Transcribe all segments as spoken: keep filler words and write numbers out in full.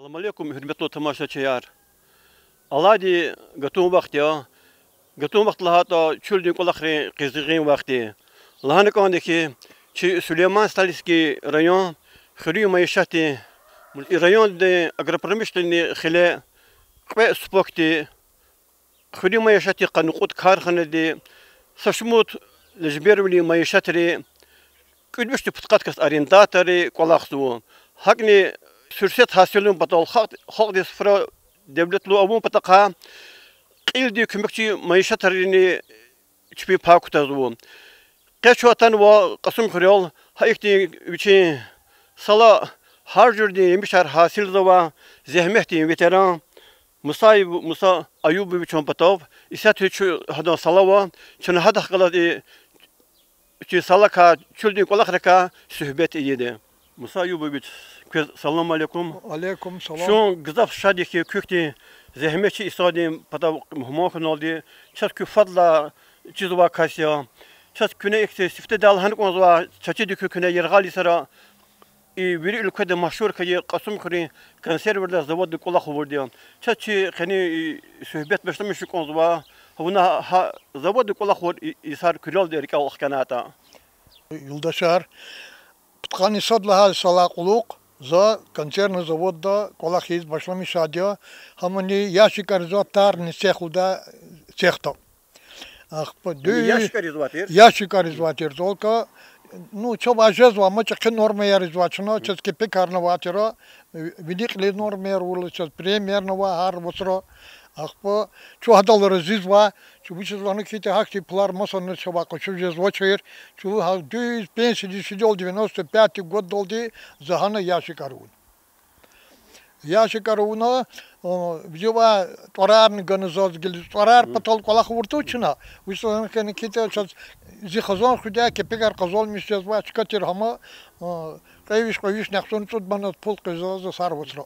Салам алейкум, гьуьрметлу тамашачияр! Алайди гатун вахт я. Гатун вахт лагьайтӀа, чуьлдин кӀвалахрин къизгъин вахт я. Лагьана кӀанда хьи, чи Сулейман-Стальский район хуьруьн майишатдин, райондин агропромышленный хиле кьве супокди, хуьруьн майишатдин къанни кьуд карханади, са шумуд лежбервилин майишатри, кӀуьд вишни пудкъад кас арендаторри кӀвалахзава. ГьакӀни суьрсет гьасилун патал халкь-, халкьдин суфра девлетлу авун патахъай кьилди куьмекчи майишатрини чпин пай кутазва. Къе чун атанва Кьасумхуьрел, гьа ихьтин вичин сала гьар жуьредин емишар гьасилзавай зегьметдин ветеран Мусаев Муса Аюбовичан патав. Исятда чун гьадан сала ава, чна гьадахъ галаз и вичин салакай, чуьлдин кӀвалахрикай суьгьбет ийида. Муса Аюбович, квез салам алейкум. Алейкум салам. Чун гзаф шад я хьи, куь хьтин зегьметчи инсандин патав мугьман хьуналди. Чаз куьн фадлай чизвай кас я. Чаз куьне ихьтин сифте лагьана кӀанзава, чаз чиди куь куьне яргъал йисара и вири уьлкведа машгьур хьайи Кьасумхуьруьн консервный заводда кӀвалах авурди я. Чаз чи къенин и суьгьбет башламишун кӀанзава, вуна гьа заводда кӀвалах авур и-, йисар куьрелди рикӀел хканайтӀа. Юлдашар, пудкъанни сад лагьай йисалай кьулухъ за консервный заводда кӀвалах ийиз башламишайди я, гьамани ящикар ийизвай тар цех лугьудай цехда. Ахпа дуьз ящикар ийизвай тир? Ящикар ийизвай тир только. Ну, чавай жезва, амма чӀехи нормаяр ийизвай чна, чаз кепекарни авай тир, вини кьилин нормаяр авурла, чаз премиярни ава гьар вацра. Ахпа чун гьадал разизва, чун вучиз лагьана хьайитӀа гьахьтин пулар масанни чавай къачуз жезвачир, чун гьа дуьз пенсиядиз фидалди девяносто пятый годдалди за гьана ящикар авуна. Ящикар авуна, вижевай тӀварарни гана заз гила, тӀварар патал кӀвалах авуртӀа чна, вучиз лагьана хьайитӀа чаз зи хизан хуьдай кепекар къазанмиш жезвай чка тир гьам, кьве виш, кьве вишни яхцӀурни цӀуд манат пул къвезва за гьар вацра.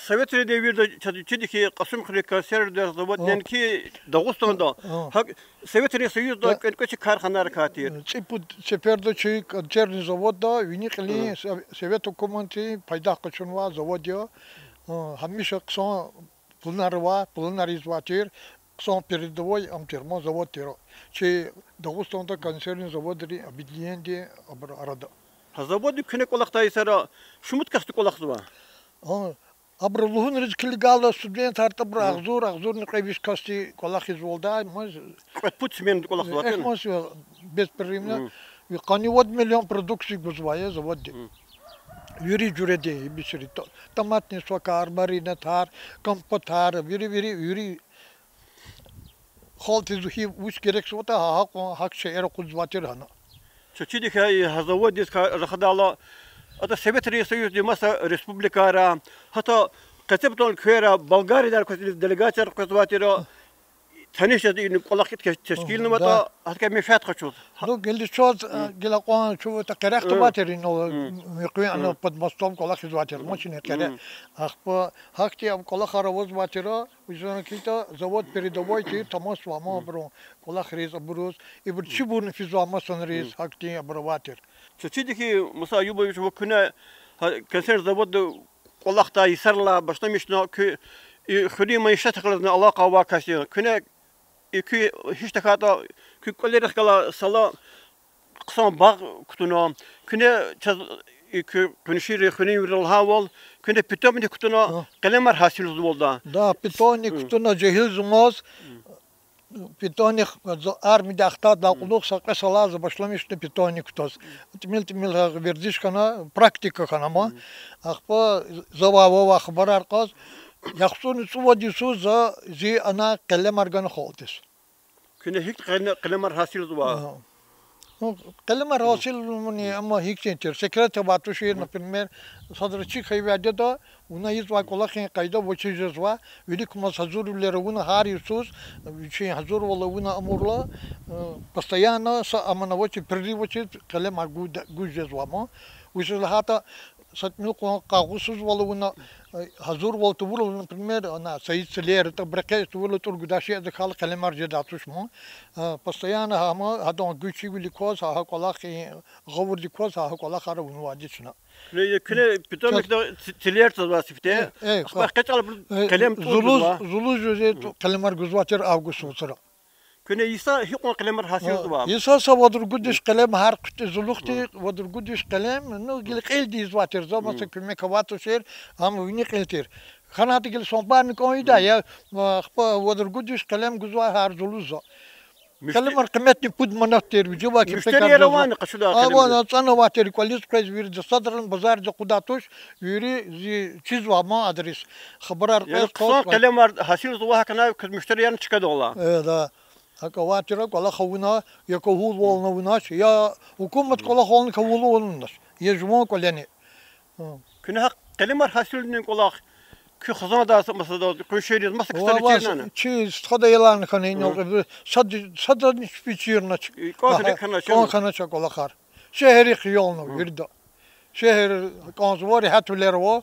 Советрин девирда чаз чиди хьи Кьасумхуьруьн консервный завод неинки Дагъустанда, гьакӀ Советрин Союзда кӀвенкӀвечи карханайрикай тир. ЦӀипуд сеферда чи консервный заводда вини кьилин Совет гьукуматди пайдах къачунвай завод я. Гьамиша хъсан пулунар авай, пулунар ийизвай тир, хъсан передовой ам тир, ма завод тир. Чи Дагъустанда консервный заводрин объединениедин абур арада. Гьа заводда куьне кӀвалахдай йисара шумуд касди кӀвалахзава? Абуру лугьунриз килигайла, студентар, абуру агъзур, агъзурни кьве виш касди кӀвалахзавалда, ма... Кьве-пуд сменада кӀвалахзавай тир? Эхь, ма, беспрерывно. Ви къанни вад миллион продукция гузвай я заводди. Вири жуьредин, ибисри, томатный сокар, маринадар, компотар, вири, вири, вири. Халкьдиз гьи вуч герекзаватӀа, гьа, гьакьван гьакӀ шейэр акъудзавай тир гьана. Чаз чиди хьи, гьа заводдиз рахадайла, атӀа Советрин Союздин маса республикайра, гьатта къецепатан куьрера Болгариядай квез делегацияр къвезвай тир, таниш жез и кӀвалах кьит тешкилнаватӀа, гьадакай менфят къачуз. Ну, гила чаз, гила кьван чуватӀа къерехда авай тир, ну, муькъуьгъ ана под мостом кӀвалах ийизвай тир, машинрин къере. Ахпа гьахьтин ам кӀвалахар авазвай тир, вучиз лагьана хьайитӀа завод передовой тир, тамашзавай ма абурун кӀвалахриз, абуруз, ибур чибурни физвай масанриз, гьахьтин абур авай тир. Чаз чиди хьи, Муса Аюбович, ва куьне гьа консервный заводда кӀвалахдай йисарилай башламишна, куьн и хуьруьн майишатдихъ галазни алакъа авай кас я. Куьне и куь гьич тахьайтӀа, куь кӀвалерихъ галай сала хъсан багъ кутуна, куьне чаз и куь къуншийри, хуьруьнвийри лагьайвал, куьне питомник кутуна, къелемар гьасилзавалда. Да, питомник кутуна жегьилзамаз. Питомник, за армиядай хтайдалай кьулухъ са кьве йисалай за башламишна питомник кутаз. ТӀимил-тӀимил вердиш хьана, практика хьана ма. Ахпа завай-вавай хабарар кьаз, яхцӀурни цӀувад йисуз за зи ана къелемар гана халкьдиз. Куьне гьикӀ къеле-, къелемар гьасилзава? Ну, къелемар гьасилзавани, амма гьикӀ тир, секрет авай тушир, например, садра чиг хьайи вядеда, вуна ийизвай кӀвалахрин къайда вучиз жезва, виликамаз гьазурвилер авуна гьар йисуз, вичин гьазурвал авуна амурла, постоянно са аман авачиз, перерыв авачиз къелемар гуз жезва ма. Вучиз лагьайтӀа, Са тӀимил къван къагъусузвал авуна, э, гьазурвал тавурла, например, ана, цайи цилер, тӀабрекъе тавурла тӀур гудай шей, адахъ хьайила къелемар жедай туш ман. Э, постоянно гьама, гьадан гуьзчивилик кваз, гьа, гьа кӀвалах, э, гъавурдик кваз, гьа, гьа кӀвалахар авунвайди чна. Куьне, куьне питомникда ци-, цилер цазвай сифте. Э, э, ахпа къе чӀал, э, къелем тӀуз зулуз, зулуз жузе къелемар гузвай тир август вацра. Куьне йиса гьикьван къелемар гьасилзава? Йиса са вад-ругуд виш къелем гьар хъуьтӀи зулухъди, вад-ругуд виш къелем, ну, гила кьилди ийизвай тир, за маса куьмек авай тушир, ам вини кьил тир. ХьанайтӀа гила самбарни кӀан ийидай, я, ахпа вад-ругуд виш къелем гузва гьар зулуза. Къелемар къиметни пуд манат тир, виживай кепекар жезва. Ава, ацӀанавай тир, кӀвализ къвез вирида садрани базарда акъудай туш, вири зи чизвай ман адриз. Хабарар кьве хъсан къелемар гьасилзава гьакӀ хьана, квез муштариярни чкадайла. Э, да. ГьакӀ авай тир, кӀвалах авуна, я кавулвални авунач, я гьукумат кӀвалахални кавулвални авунач. Я жуван кӀвалени. Куьне гьа къелемар гьасилунин кӀвалах куь хизанда, масадаз, къуншийриз маса ксариз чирнани? Чи стхади ялан хьана инал, сад-, садазни чпи чирнач. КӀан хьанач а кӀвалахар. Шегьеррихъ ялна вирида. Шегьер кӀанзава, регьятвилер ава.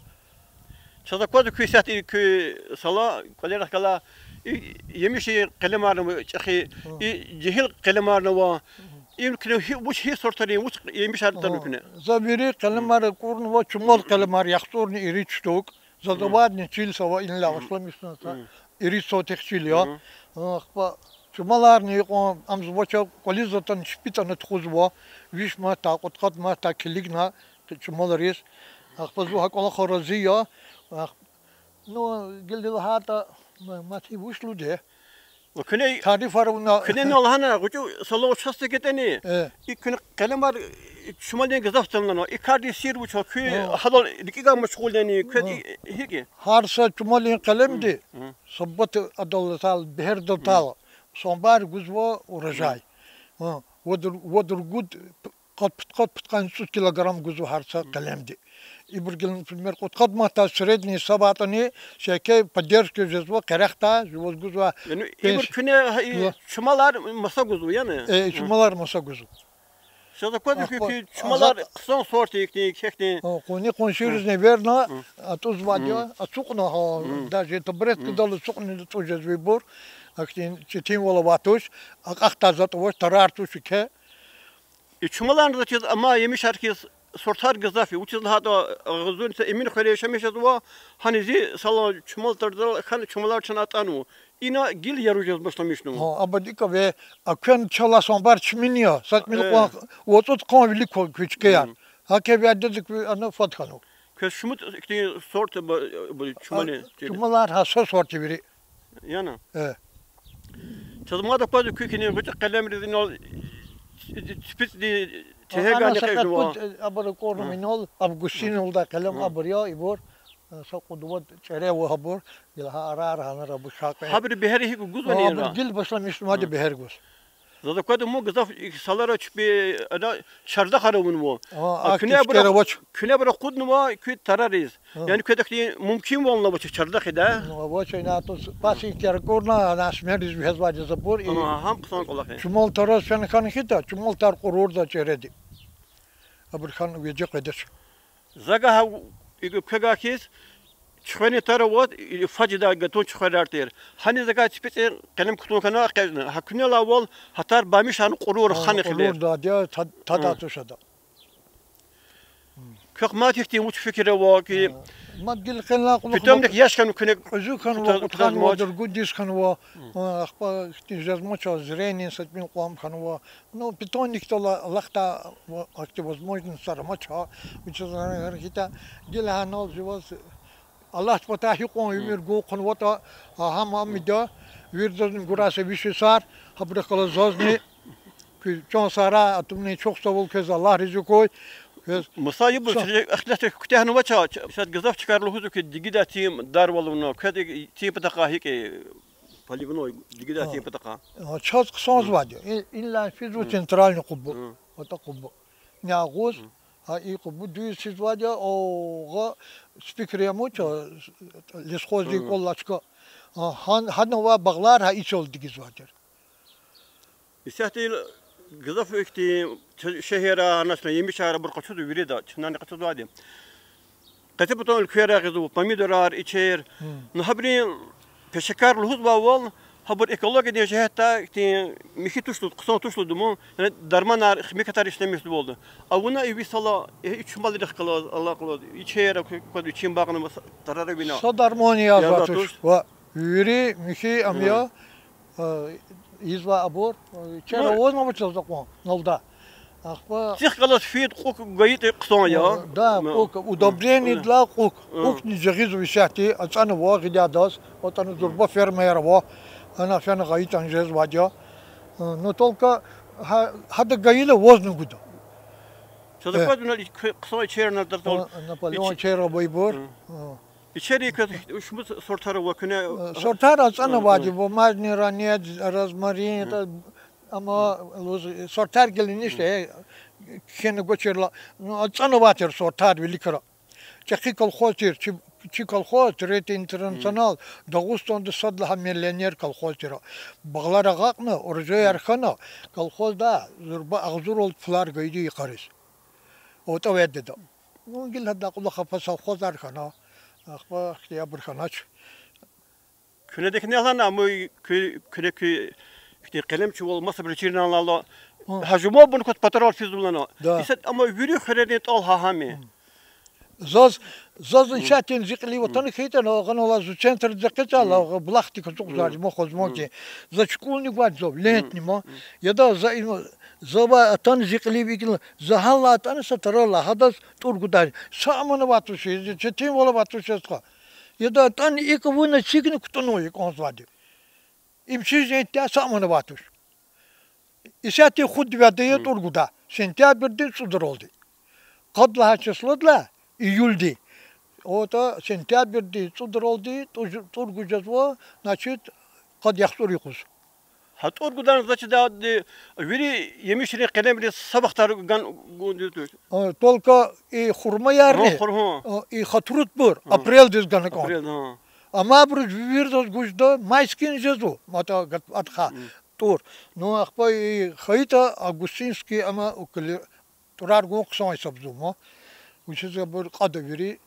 Чаз аквазва куь исятда, куь сала кӀвалерихъ галай, и емишрин къелемарни ава чӀехи, и жегьил къелемарни ава. Им куьне гьи, вуч, гьи сортарин, вуч емишар атанва куьне? За вири къелемар акӀурнава, чумал къелемар, яхцӀурни ирид штук. Заз авайдни чил са ава, инлай башламишна са ирид сотых чил я. Ахпа чумаларни икьван, ам звача кӀвализ атана чпи тӀана тухузва, виш манатдай, кьудкъад манатдай килигна чумалриз. Ахпа зун гьа кӀвалахал рази я. Ну, гила лагьайтӀа, ма-, мад гьи вуч лугьуда? Тарифар авуна. Куьне ина лагьана, гъвечӀи сала чаз тегетӀани, и куьне къелемар чумалдин гзаф цанлана. И кардин сир вуч я, куьн гьадал рикӀивай машгъул яни, квез гьикӀ я? Гьар са чумалин къелемди са бат адалай, бегьердал атайла, самбар гузва урожай. Вад-, вад-ругуд, пудкъад, пудкъанни цӀуд килограмм гузва гьар са къелемди. Ибур гила, например, кьудкъад манатдай средний гьисабайтӀани, са еке поддержка жезва, къерехдай жуваз гузва. Яни ибур куьне чумалар маса гузва, яни? Э, чумалар маса гузва. Чаз аквазва куь чумалар хъсан сорт я ихьтин, кхьихьтин. Къуни къуншийризни эверна, атӀузвайди я, ацукьна гьа, даже табуреткадал ацукьна тӀуз жезва ибур, ахьтин четинвал авай туш, акьахдай затӀ авач, тарар туш еке. И чумаларни заз чиз, амай емишар хьиз, сортар гзаф я, вучиз лагьайтӀа, агъзурни са Эмин хуьре яшамиш жезва, гьаниз зи салан чумал тардал хьана чумалар чна атӀанва. Ина гила яру жез башламишнава. Гьа, абур икӀ я, а квен чалай самбар чимин я, са тӀимил кьван, вацӀуд къан вилик ква куь чкаяр. ГьакӀ я, вядеди куь ана фад хьанва. Квез шумуд ихьтин сорт ба-, ба-, чумани? Чумалар гьа са сорт я вири. Яна? Э. Чаз мад аквазва куь куьне гъвечӀи къелемриз инал ципицӀдин тегьегар экъечӀнава. Абур акӀурнава инал, августиновдин къелем абур я, ибур, э, са кьуд-вад чӀере ава гьабур, гила гьа араяр гьанра абур шакьи. Гьабуру бегьер гьикӀ гузвани? Абур гила башламишнавайди бегьер гуз. Заз аквазва, ман гзаф и салара чпи, ана, чардахар авунва. А куьне абур, куьне абур акъуднава куь тарариз. Яни квез ахьтин мумкинвални авач чардахидай? Ну, авач, ина тӀуз пасинкаяр акӀурна, ана сменриз вегьезвайди я абур, и гьам хъсан кӀвалах я. Чумал тараз фена хьана хьайитӀа, чумал тар кьурурзава чӀереди. Абур хьана веже къведач. За гагь, и квевай хьиз, чуьхверин тар ава, и фажидай гатун чуьхверар тир. Гьаниз за гагь ципицӀин къелем кутун хьана экъечӀна. Гьа куьнелай авал гьа тар бамишарна кьурур хьана хьи. Кьурурзавайди я, та-, тадатӀа туш ада. Квехъ мад ихьтин вуч фикир ава хьи? Мад гила хьанвай кьулухъ питомник яш хьанва куьне? Кьуьзуь хьанва, кьудкъад, вад-ругуд йис хьанва. Ахпа ихьтин жезмач, зрениени са тӀимил кьван хьанва. Ну, питомникдал алахъдай ахьтин возможностьар амач, вучиз лагьайтӀа гила гьанал жуваз Аллагьдин патай гьикьван уьмуьр гун хъуватӀа, гьам ам ийида, виридазни гурай са виш йисар, гьабурухъ галаз зазни, куь чан сагърай, атунни чухсагъул квез, Аллагь рази хьуй. Квез маса ибур са ихтилат куьтягьнавач, са гзаф чкайра лугьузва хьи, дигидай тим дарвал авуна, квез тим патахъай гьикӀ я, поливной, дигидай тим патахъай? А, чаз хъсанзавайди я. И-, инлай физва центральный къубу. АтӀа къубу. Ни агъуз, гьа и къубу дуьз физвайди я, огъа спикер я ман чаз, лесхоздин кӀвал алай чка. А, гьан-, гьадан авай багълар гьа и чӀал дигизвайди я. Исятда гзаф ихьтин шегьерра, гьаначна емишар абур къачузва вирида, чнани къачузвайди я. Къецепатан уьлквейра гъизва помидорар, ичер. Ну, гьабурун пешекар лугьузвайвал, гьабур экологиядин жигьетдай ихьтин михьи туш лугьуз, хъсан туш лугьуз, яни дарманар, химикатар ишлемишзавалда. А вуна и висала, э, и чумалрихъ галаз алакъалу, ичер, кваз вичин багъна маса тарара вина. Са дарман язва туш. Ва вири михьи ам я, ийизвай абур, чара авазни авачиз акьван, налда. Ахпа цихъ галаз фид, кьукӀ гайитӀа хъсан я. Да, кьукӀ, удобрениедилай кьукӀ. КьукӀни жагъизва исятда, ацӀанва гъиле адаз, атӀана зурба фермаяр ава, ана фена гайитӀани жезвайди я. Ну, только гьа-, гьада гайила вазни гуда. Чаз аквазва вуна хъсан ичерна датал. Наполеон ичер авайбур. Ичери квез шумуд сортар ава куьне? Сортар ацӀанвайди ва, марни, ранец, розмарин, амма лугьуз сортар гила ништа, э, кхьена гвачирла, ну, ацӀанвай тир сортар виликра. ЧӀехи колхоз тир, чи, чи колхоз, Третий Интернационал, Дагъустанда сад лагьай миллионер колхоз тир. Багълар агакьна, урожаяр хьана, колхозда зурба агъзур пулар гайиди йикъариз. ОтӀа ведеда. Ну, гила гьадалай кьулухъ ахпа совхозар хьана, ахпа ихтиябур хьанач. Куьне декнелана, амай куь-, куьне куь ихьтин къелемчивал масабуру чирна лагьана. Гьа жуван бункот патарал физва лагьана. Исятда амай вири хуьрерин тӀал гьа гьам я. Заз, заз исятда зи кьилив атана хьайитӀани, гъанвалай зи центрдиз экъечӀайла, булахдик ацукьзавайди ма хозманкин. За чукӀулни гвайди зав, лентни ма. Яда за им, завай атана зи кьилив икӀ лагьана, за гьанлай атӀани са таралай, гьадаз тӀур гудай. Са аман авай туш, четинвал авай туш, стха. Яда атӀани икӀ авуна эцигна кутӀунва и кӀанзавайди. Им чиз ентя са аман авай туш. Исятда худ вяда я тӀур гуда. Сентябрдин цӀудралди. Къад лагьай числадилай, июлдин. ОтӀа сентябрдин цӀудралди тӀур, тӀур гуз жезва, значит, къад яхцӀур юкъуз. Гьа тӀур гудан, значит, вири емишрин къелемриз са вахтара гун-, гун-, гун-, Только и хурмаярни, и хатурутбур апрелдиз гана кӀанда. Амайбуруз вирдаз гуз жеда, майскин жезва, мата гатфатха тӀур. Ну, ахпа и хьайитӀа августинский, ама укли тӀурар гун хъсан гьисабзава ма. Вучиз абур кьада вири,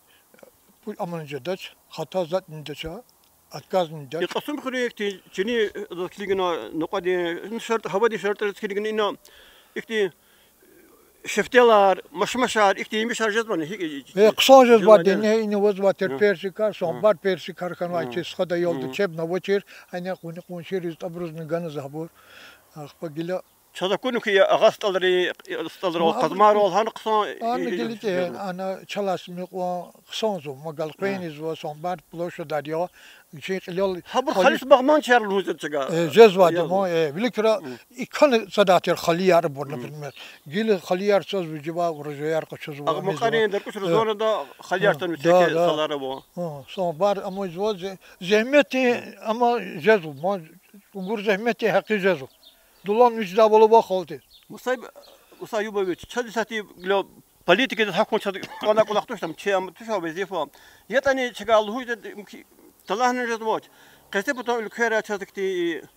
пул аман жедач, хата затӀни жедач, отказни жедач. И Кьасумхуьруьн ихьтин чини, заз килигна, накьвадин шартӀ, гьавадин шартӀриз килигна ина, ихьтин шефтелар, машмашар, ихьтин емишар жезвани? Э, хъсан жезвайди я, ина авазвай тир персикар, самбар персикар хьанвай чи стхади аялди, чебни авачир, гьана къуни-къуншийриз, абурузни гана за гьабур. Ахпа гила Чаз акуна хьи, агъа стӀалрин, стӀалрал, къазмайрал гьана хъсан, ана гилитӀи, ана чалай мукьва хъсанзава, ма галкъвенизва, самбар площадь я, вичин кьилел. Гьабур халис багъманчияр лугьуз жезвайди я чага. Э, жезвайди ма, э, виликра и кана садай тир халияр абур, например. Гила халияр цаз вижева, урожаяр къачузва, амизва. Агъа мукьварин даркӀуьчрин зонада халияр цаз вичеки салар ава. Самбар амазва, зегьмет, ама жезва ма, угур зегьметдин гьакъи жезва. Дулам вичдайвал ава халкьдиз. Муса Юбович, чаз исятда гила политикадиз гьахьун чаз кӀанда кӀвалах туш, ам чи, ам туш а везифа. ЯтӀани чагай лугьуз жеда, талгьана жезвач. Къецепатан уьлквейра чаз ихьтин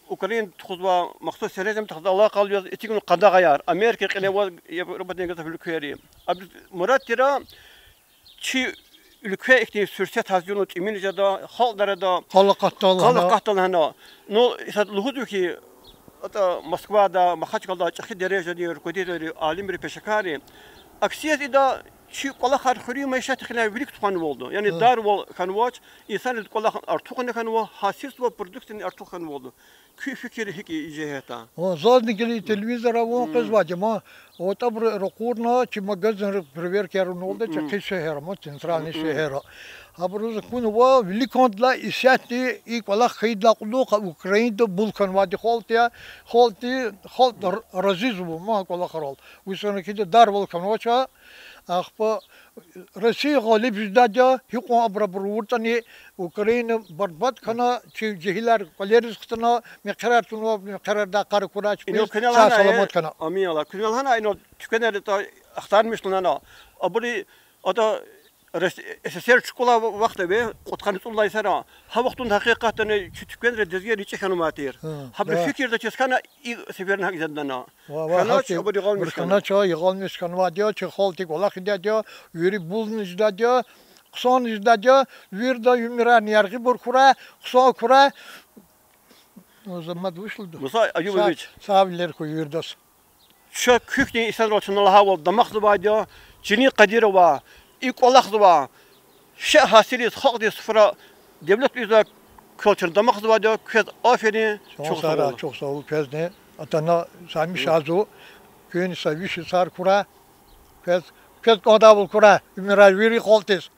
Украинада тухузвай махсус серенжем тахьза алакъалу яз эцигна къадагъаяр. Америка кьиле аваз, Европадин гзаф уьлквейри. Абуруз мурад тир чи уьлкве ихьтин суьрсет гьазурна, тӀимил жеда, халкьдин арада къал акъатда лагьана. Къал акъатда лагьана. Ну, исятда лугьузва хьи, атӀа Москвада, Махачкъалада чӀехи дережадин руководительри, алимри, пешекарри. Аксияз ида чи кӀвалахар хуьруьн майишатдихъ вилик тухванвалда. Яни дарвал хьанвач, инсанриз кӀвалах артухна хьанва, гьасилзавай продукцияни артух хьанвалда. Куь фикир гьикӀ я и жигьетдай? Зазни гила телевизорра ван къвезвайди ма, атӀабуру ракъурна, чи магазинра проверкаяр авуналда, чӀехи шегьерра ма, центральный шегьерра. Абуруз акунва, виликандилай исятда и кӀвалах хьайидалай кьулухъ Украинада бул хьанвайди халкь я, халкьди, халкь р-, разизва ма кӀвалахрал. Вучиз лагьайтӀа дарвал хьанвач, ахпа Россия гъалиб жедайди я, гьикьван абурабур авуртӀани, Украина барбатӀ хьана, чи жегьилар кӀвалериз хтана, мехъерар тунва, мехъерардай къара курач пис, сагъ-саламат хьана. Амин Аллагь. Куьне лагьана, ина туьквенар атӀа ахтармишна лагьана. Абуру атӀа Рес-, СССР чукӀулай вахт авай, кьудкъанни цӀуд лагьай йисара. Гьа вахтунда гьакъикъатдани чи туьквенра дезги ричӀи хьанвай тир. Гьабуру фикир це, чаз хьана и сеферни гьакӀ жедач. Хьанач, абур ягъалмиш хьана. Хьанач, ягъалмиш хьанвайди я, чи халкьдин кӀвалах ийизвайди я, вири булни жедайди я, хъсан жедайди я, вирида уьмуьрарни яргъибур хьурай, хъсан хьурай. Азамат, вуч лугьуда? Муса Аюбович. Сагъвилер хьуй виридаз. Чун куь хьтин инсанрал чна лагьайвал дамахзавайди я, чилин къадир авай, и кӀвалахзавай, шей гьасилиз халкьдин суфра девлет ийизвай квел чна дамахзавайди я, квез аферин, чухсагъул. Чухсагъул квезни, атана сами шазу, куьн са виш йисар хьурай, квез, квез кӀандайвал хьурай, уьмуьрар вири халкьдиз.